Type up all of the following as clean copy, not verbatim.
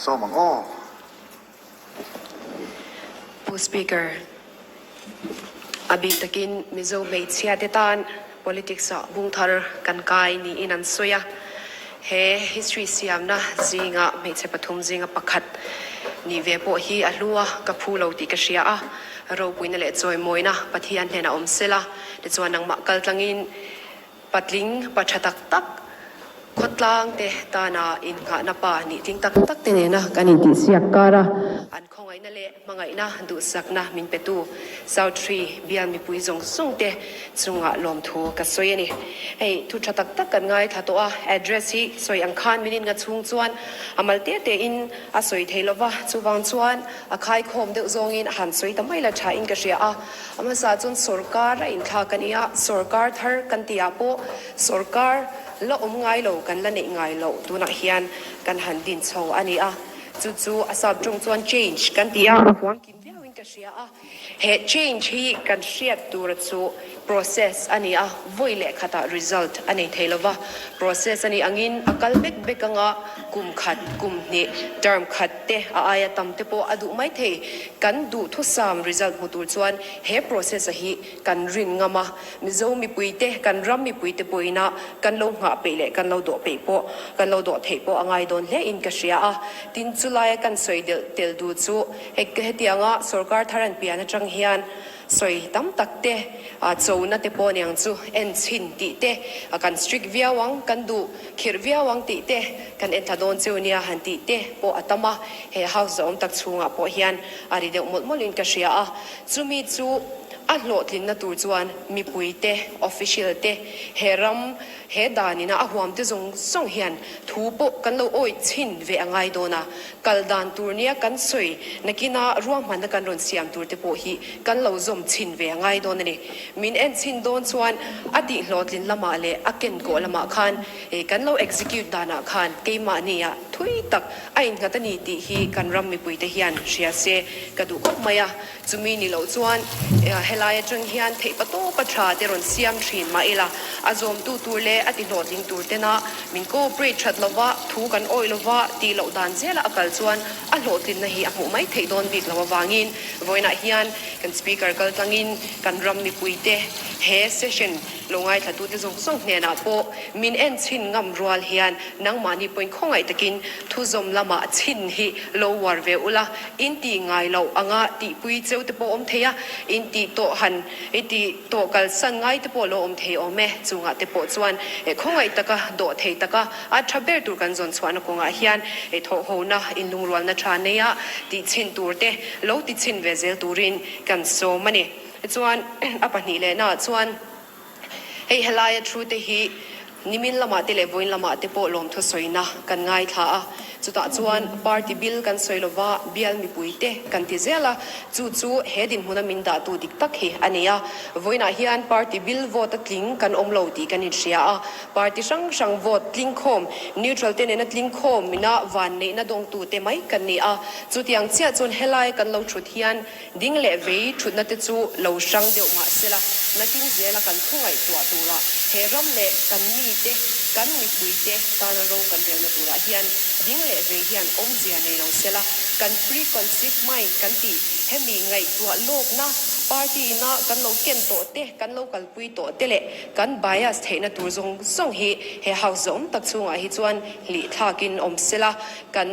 Sawm ang aw. Pu Speaker, a bik takin Mizo hmeichhia te tan politics ah bung thar kan kai niin an sawi a. He history siamna zinga hmeichhe pathum zinga pakhat nih ve pawh hi a hlu a, ka phu lo tih ka hria a. Ropuina leh chawimawina Pathian hnenah awm sela, tichuan nangmah kaltlangin Patling pa tha tak tak, khawtlang te tana innghahna pa nih tling tak tak te nena kan intihsiak kar a, an khawngaihna leh hmangaihna duhsakna min petu South Tree bial mipui zawng zawng te chungah lawmthu ka sawi a ni. Hei thu tha tak tak kan ngaithla tawh a, address hi sawi ang khan min innga chhung chuan a mal te te in a sawi thei lova, chuvang chuan a khaikhawm deuh zawngin a han sawi ta mai la tha in ka hria a. A hmasa chuan sawrkar a inthlak a nia, sawrkar thar kan tihah pawh sawrkar la awm ngai lo kan la neih ngai loh tunah hian kan han din chho a ni a, chu chu a sap tawng chuan change kan ti a, a huam kim viauin ka hria a, he change hi kan hriat tura chu process a ni a, vawi leh khatah result a nei thei lova, process a nih angin a kal bek bek anga kum khat, kum hnih, term khat te a aia tam te pawh a duh mai thei. Kan duhthusam result hmu tur chuan he process a hi kan rin ngam a, Mizo mipui te, kan ram mipui te pawhin a kan lo nghah peih leh kan lo dawh peih pawh, kan lo dawh theih pawh a ngai dawn hle in ka hria a. Tin, chulaia kan sawi delh tel duh chu hetianga sorkar thar an pian atang hian Sawi tam tak te, chona te pawh niang chu en chhin tih te, kan strict viau ang, kan duh khirh viau ang tih te, kan en thla dawn cheu nia han tih te pawh a tam a, he house zahawm tak chhungah pawh hian a ri deuh mawlh mawlhin ka hria a. Chumi chu a hlawhtlinna tur chuan mipui te, official te, he ram, He danina a huamte zawng zawng hian thu pawh kan lo awih chhin ve a ngai dawn a, kal dan tur nia kan sawi nakina ruahmanna kan rawn siam tur te pawh hi kan lo zawm chhin ve a ngai dawn a ni. Min en chhin dawn chuan a tihhlawhtlin lamah leh a kenkawh lamah khan kan lo execute danah khan keimahnia thui tak a innghat a ni tih hi kan ram mipuite hian hria se ka duh khawp mai a. Chumi ni loh chuan helai atang hian theihpa tawpa tha te rawn siam thin mah ila, a zawmtu tur leh a tihlawhtling tur tena min cooperate that lova, thu kan awih lova tih loh dan zela a kal chuan a hlawhtlinna hi a hmuh mai theih dawn bik loh avangin vawiinah hian kan Speaker kal tlangin kan ram mipuite he session lo ngaithlatute zawng zawng hnenah pawh min en chhin ngam rual hian nangmahni pawhin khawngaih takin thuzawm lamah chhin hi lo uar ve ula, in tih ngai loh anga tihpui cheu te pawh awm thei a, in tih tawh han i tih tawh kalsan ngai te pawh lo awm thei awm e, chungah te pawh chuan khawngaih taka dawh thei taka a tha ber tur kan zawn chhuahna kawngah hian thawhhona inlungrualna tha neia tih chhin tur te lo ti chhin ve zel turin kan sawm a ni. Chuan a pahnih lehnaah chuan hei helaia thu te hi nimin lamah te leh vawiin lamah te pawh lawmthu sawina kan ngaithla a, chutah chuan party bill kan sawi lova bial mipui te kan ti zel a, chu chu he dinhmuna min dahtu dik tak hi a ni a. Vawiinah hian party bill vote a tling kan awm lo tih kan inhria a, party hrang hrang vote tling khawm, neutral te nena tling khawm ina vanneihna dawngtu te mai kan ni a, chutiang chiah chuan helai kan lo thut hian Ding leh vei thutna te chu lo hrang deuh mah sela, nakin zela kan thu ngaihtuah turah he ram leh kan mite, kan mipuite tana ro kan relna turah hian ding leh vei hian awmzia nei lo sela, kan preconceived mind kan tih hemi ngaihtuah lawkna party ina kan lo ken tawh te, kan lo kalpui tawh te leh kan bias theihna tur zawng zawng hi he house zawm tak chhungah hi chuan hlih thlakin awm sela, kan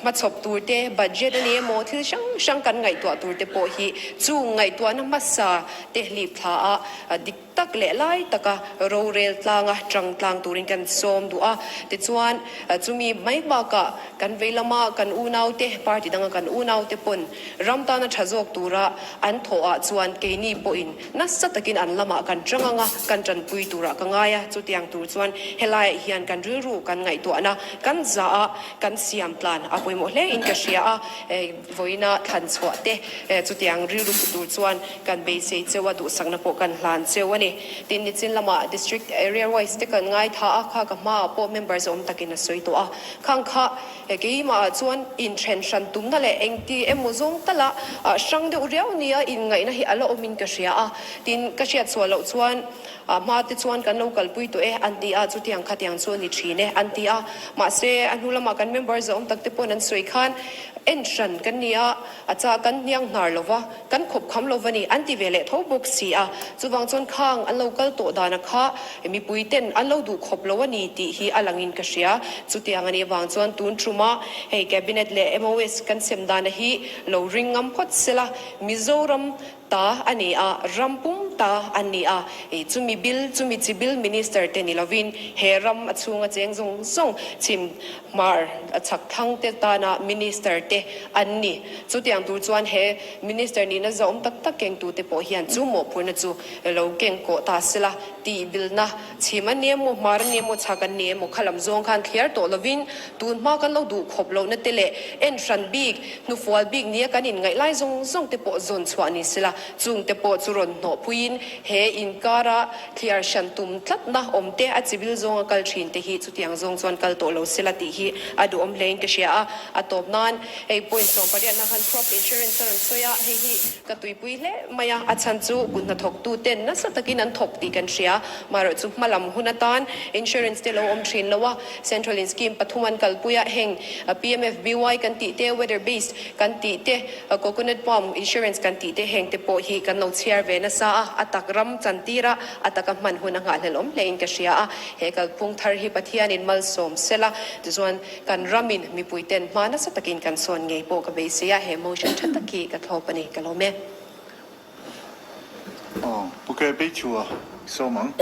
Hmachhawp tur te, budget a ni emaw, thil hrang hrang kan ngaihtuah tur te pawh hi chung ngaihtuahna hmasa te hlip thla a, dik tak leh lai taka rorel tlanga tang tlang turin kan sawm duh a. Tichuan, chumi mai bakah kan vei lama kan unaute, party danga kan unaute pawn ram tana tha zawk tura an thawhah chuan keini pawhin Nasa takin an lamah kan chang anga kan tanpui turah ka ngai a, chutiang tur chuan helaiah hian kan rilru kan ngaihtuahna kan zah a, kan siam tlan a pawimawh hle in ka hria a, vawiina thlan chhuah te chutiang rilru pu tur chuan kan beisei cheu a, duhsakna pawh kan hlan cheu a ni. ni. Tin, nichin lamah District Area wise te kan ngaitha a, kha ka hmaah pawh members awm takin a sawi tawh a. Khang kha keimahah chuan inthen hran tumna leh engti emaw zawng tala hrang deuh riau nia inngaihna hi a la awmin ka hria a. Tin, ka hriat chhuah loh chuan hma te chuan kan lo kalpui tawh e an ti a, chutiang khatiang chu a ni thin e an ti a. Mahse, a hnu lamah kan members awm tak te pawhin an sawi khan en hran kan ni a, A chah kan hniang hnar lo va, kan khawp kham lo va ni, an ti ve leh tho bawk si a. Chuvang chuan khang an lo kal tawh dana kha mipui ten an lo duh khawp lo a ni tih hi a langin ka hria. Chutiang a nih avang chuan tun tuma hei Cabinet leh MOS kan sem dana hi lo ring ngam phawt sela, Mizoram ta a ni a, ram pum ta an ni a. Chumi bill, chumi chi bill Minister te ni lovin he ram a chhunga cheng zawng zawng chhim Hmar a chhak thlang te tana Minister te an ni. Chutiang tur chuan he Minister nihna zahawm tak tak kengtu te pawh hian chu mawhphurhna chu lo keng kawh ta sela tih bilna chhim an ni emaw, hmar an ni emaw, chhak an ni emaw kha lam zawng khan thliar tawh lovin tun hma kan lo duh khawp lohna te leh en hran bik, hnufual bik nia kan inngaih lai zawng zawng te pawh zawn chhuah ni sela chung te pawh chu rawn hnawhpuiin he inkara Thliar hran tum tlatna awm te, a chibil zawnga kal thin te hi chutiang zawng chuan kal tawh lo sela tih hi a duhawm hlein ka hria a. A tawp nan hei point 18 na khan crop insurance a rawn sawi a, hei hi ka tuipui hle mai a, a chhan chu kut hnathawktu ten nasa takin an thawk tih kan hria. Marawh chu hmalam hun atan insurance te lo awm thin lo a, central in scheme pathum an kalpui a, heng PMFBY kan tih te, weather based kan tih te, Coconut palm insurance kan tih te heng te pawh hi kan lo chhiar ve nasa a, a tak ram chantir a, a taka hman hun a nghahhlelh awm hlein ka hria a. He kalphung thar hi Pathianin malsawm sela, tichuan kan ramin mipui ten hma nasa takin kan sawn ngei pawh ka beisei a, he motion tha tak hi ka thlawp a ni, ka lawm e. Aw, Pu Kei Beichua i sawm ang.